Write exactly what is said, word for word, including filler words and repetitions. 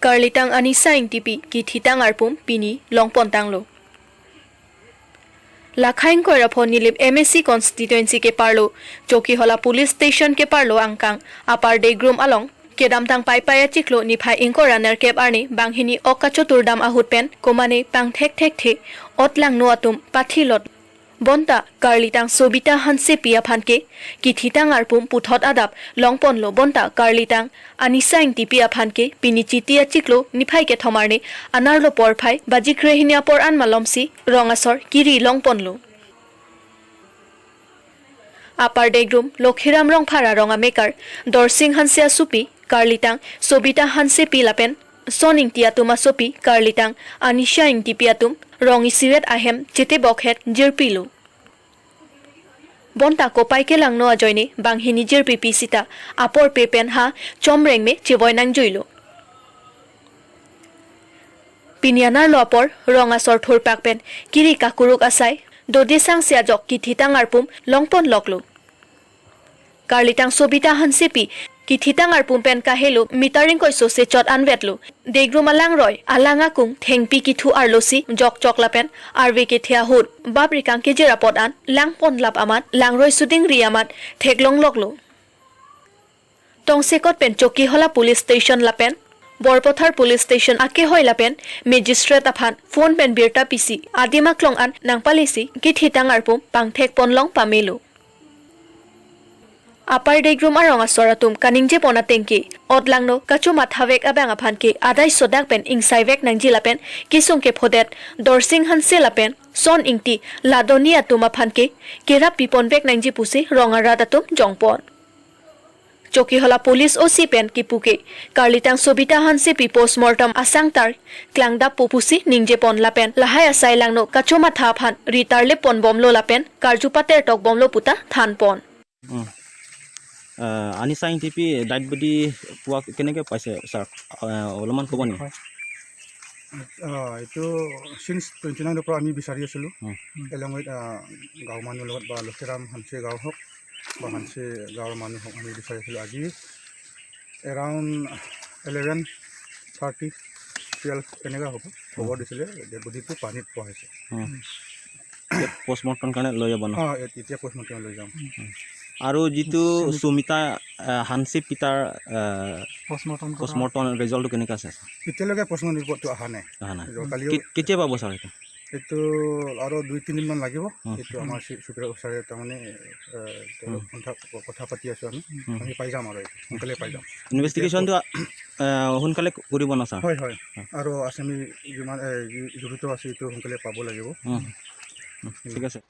Karlitang Anisa Ingtipi kithitang arpum pini longpon tanglo. Lakhai ingkoi ra pho Nilip M A C constituency keparlo Chokihola police station keparlo angkang Upper Degrum along kedamtang Paipai achiklo niphai ingkoi ra nerkep arni banghini ok kachoturdam ahut pen komane pangthek thekthe otlangno atum pathilot. Bonta Karlitang Sobita Hansepi aphan ke kithitang arpum puthot adap longponlo, bonta Karlitang Anisa Ingtipi aphan ke pini Chiti achiklo niphai kethom arni anerlo porphai baji krehini apor an malomsi rong asor kiri longponlo. Upper Degrum Lokhiram Rongphar arong amekar Dorsing Hanse asopi Karlitang Sobita Hansepi lapen Son Ingti atum asopi Karlitang Anisa Ingtipi atum rong isivet ahem chetebokhet jirpilo. Bonta kopai kelangno ajoine banghini jirpipi sita apor pe pen ha chomreng me chevoi nangjuilo. Pini anerlo apor rong asor thurpak pen kiri kakuruk asai dode sangse ajok kithitang arpum longpon loklo. Karlitang Sobita Hansepi kithitang arpum pen kahelo meter ingkoi sose chot anvetlo. Degrum alangroi alang akung thengpi kithu arlosi jokchok lapen arve kethe ahut bapri kangkejir apot an langponlap amat langroi sudingri amat theklong loklo. Tongsekot pen Chokihola police station lapen Borpathar police station akehoi lapen magistrate aphan phone pen birta pisi adim aklong an nangpalesi kithitang arpum pangthek ponlong pamelo. Upper Degrum arong asor atum kaningje pon ateng ke otlangno kachomathavek abang aphan ke adai sodak pen ingsaivek nangji lapen kesung kephodet Dorsing Hanse lapen Son Ingti ladoni atum aphan ke kerap piponvek nangji pusi rong arat atum jongpon. Chokihola police O C pen kipu ke Karlitang Sobita Hansepi postmortem asangtar klangdappo pusi ningjepon lapen lahai asai langno kachomatha aphan ritarlip ponbomlo lapen karju patertok bomlo puta thanpon. Hmm. Ah, আনিছা Ingtipi dead body পোৱা কেনেকে পাইছে ছাৰ? আহ, অলপমান ক'ব নেকি? হয়। আহ, এইটো signs twenty নাইনৰ পৰা আমি বিচাৰি আছিলোঁ। হুম। এলং উইথ, আহ, গাঁৱৰ মানুহৰ লগত বা লক্ষীৰাম হানচে গাঁও হওক বা হানচে গাঁৱৰ মানুহ হওক, আমি বিচাৰি আছিলোঁ। আজি এৰাউণ্ড ইলেভেন থাৰ্টি, টুৱেলভ এনেকুৱা হ'ব, খবৰ দিছিলে ডেড বডিটো পানীত পোৱা হৈছে। হুম। এতিয়া পষ্টমৰ্টম কাৰণে লৈ যাব ন? অ, এ-, এতিয়া পষ্টমৰ্টম লৈ যাম। আৰু যিটো সুমিতা, আহ, হানচি পিতাৰ, আহ, পষ্টমৰ্টম কৰা পষ্টমৰ্টম ৰিজাল্টটো কেনেকৈ আছে? এতিয়ালৈকে পষ্টমৰ্টম ৰিপৰ্টটো অহা নাই। অহা নাই। কালি কে-, কেতিয়া পাব ছাৰ এইটো? এইটো আৰু দুই তিনিদিনমান লাগিব। হুম। এইটো আমাৰ চি-, চুপাৰ ছাৰে তাৰমানে, আহ, হুম। কথা, কথা পাতি আছোঁ আমি। হুম। আমি পাই যাম আৰু এইটো। সোনকালে পাই যাম। ইনভেষ্টিগেশ্যনটো, আহ, সোনকালে কৰিব ন ছাৰ? হয়, হয়। আৰু আছামী যিমান, এ, জড়িত আছে, এইটো সোনকালে পাব লাগিব। হুম। হুম, ঠিক আছে।